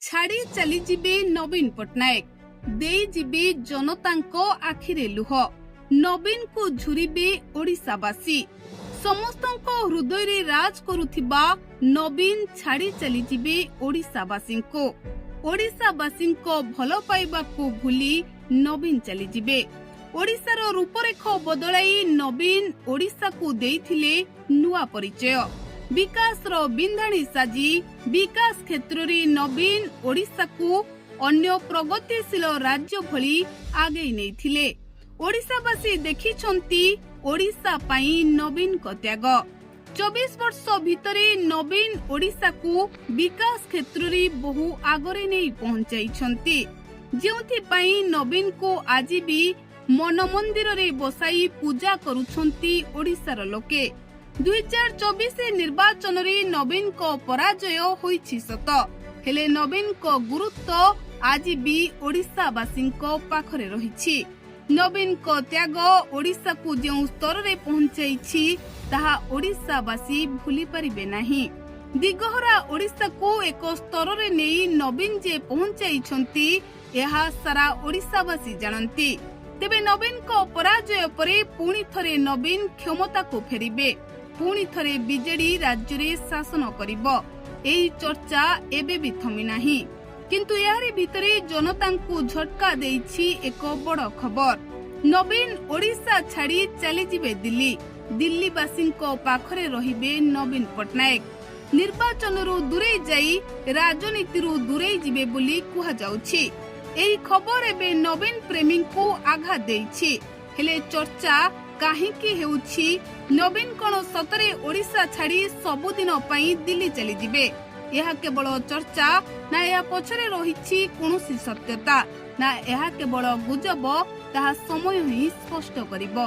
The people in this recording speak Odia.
ଛାଡ଼ି ଚାଲିଯିବେ ନବୀନ ପଟ୍ଟନାୟକ, ଦେଇଯିବେ ଜନତାଙ୍କ ଆଖିରେ ଲୁହ। ନବୀନକୁ ଝୁରିବେ ଓଡ଼ିଶାବାସୀ। ସମସ୍ତଙ୍କ ହୃଦୟରେ ରାଜ କରୁଥିବା ନବୀନ ଛାଡ଼ି ଚାଲିଯିବେ ଓଡ଼ିଶାବାସୀଙ୍କୁ। ଓଡ଼ିଶାବାସୀଙ୍କ ଭଲ ପାଇବାକୁ ଭୁଲି ନବୀନ ଚାଲିଯିବେ। ଓଡ଼ିଶାର ରୂପରେଖ ବଦଳାଇ ନବୀନ ଓଡ଼ିଶାକୁ ଦେଇଥିଲେ ନୂଆ ପରିଚୟ। ବିକାଶର ବିନ୍ଧାଣୀ ସାଜି ବିକାଶ କ୍ଷେତ୍ରରେ ନବୀନ ଓଡ଼ିଶାକୁ ଅନ୍ୟ ପ୍ରଗତିଶୀଳ ରାଜ୍ୟ ଭଳି ଆଗେଇ ନେଇଥିଲେ। ଓଡ଼ିଶାବାସୀ ଦେଖିଛନ୍ତି ଓଡ଼ିଶା ପାଇଁ ନବୀନଙ୍କ ତ୍ୟାଗ। 24 ବର୍ଷ ଭିତରେ ନବୀନ ଓଡ଼ିଶାକୁ ବିକାଶ କ୍ଷେତ୍ରରେ ବହୁ ଆଗରେ ନେଇ ପହଞ୍ଚାଇଛନ୍ତି, ଯେଉଁଥିପାଇଁ ନବୀନଙ୍କୁ ଆଜି ବି ମନ ମନ୍ଦିରରେ ବସାଇ ପୂଜା କରୁଛନ୍ତି ଓଡ଼ିଶାର ଲୋକେ। 2024 ନିର୍ବାଚନରେ ନବୀନଙ୍କ ପରାଜୟ ହୋଇଛି ସତ, ହେଲେ ନବୀନଙ୍କ ଗୁରୁତ୍ୱ ଆଜି ବି ଓଡ଼ିଶାବାସୀଙ୍କ ପାଖରେ ରହିଛି। ନବୀନଙ୍କ ତ୍ୟାଗ ଓଡ଼ିଶାକୁ ଯେଉଁ ସ୍ତରରେ ପହଞ୍ଚାଇଛି, ତାହା ଓଡ଼ିଶାବାସୀ ଭୁଲି ପାରିବେ ନାହିଁ। ଦିଗହରା ଓଡ଼ିଶାକୁ ଏକ ସ୍ତରରେ ନେଇ ନବୀନ ଯେ ପହଞ୍ଚାଇଛନ୍ତି, ଏହା ସାରା ଓଡ଼ିଶାବାସୀ ଜାଣନ୍ତି। ତେବେ ନବୀନଙ୍କ ପରାଜୟ ପରେ ପୁଣି ଥରେ ନବୀନ କ୍ଷମତାକୁ ଫେରିବେ, ପୁଣି ଥରେ ବିଜେଡି ରାଜ୍ୟରେ ଶାସନ କରିବ, ଏହି ଚର୍ଚ୍ଚା ଏବେ ବି ଥମିନାହିଁ। କିନ୍ତୁ ଏହାରି ଭିତରେ ଜନତାଙ୍କୁ ଝଟକା ଦେଇଛି ଏକ ବଡ଼ ଖବର। ନବୀନ ଓଡ଼ିଶା ଛାଡ଼ି ଚାଲିଯିବେ ଦିଲ୍ଲୀ। ଦିଲ୍ଲୀବାସୀଙ୍କ ପାଖରେ ରହିବେ ନବୀନ ପଟ୍ଟନାୟକ। ନିର୍ବାଚନରୁ ଦୂରେଇ ଯାଇ ରାଜନୀତିରୁ ଦୂରେଇ ଯିବେ ବୋଲି କୁହାଯାଉଛି। ଏହି ଖବର ଏବେ ନବୀନ ପ୍ରେମୀଙ୍କୁ ଆଘାତ ଦେଇଛି। ହେଲେ ଚର୍ଚ୍ଚା କାହିଁକି ହେଉଛି? ନବୀନ କଣ ସତରେ ଓଡ଼ିଶା ଛାଡ଼ି ସବୁଦିନ ପାଇଁ ଦିଲ୍ଲୀ ଚାଲିଯିବେ? ଏହା କେବଳ ଚର୍ଚ୍ଚା ନା ଏହା ପଛରେ ରହିଛି କୌଣସି ସତ୍ୟତା, ନା ଏହା କେବଳ ଗୁଜବ, ତାହା ସମୟ ହିଁ ସ୍ପଷ୍ଟ କରିବ।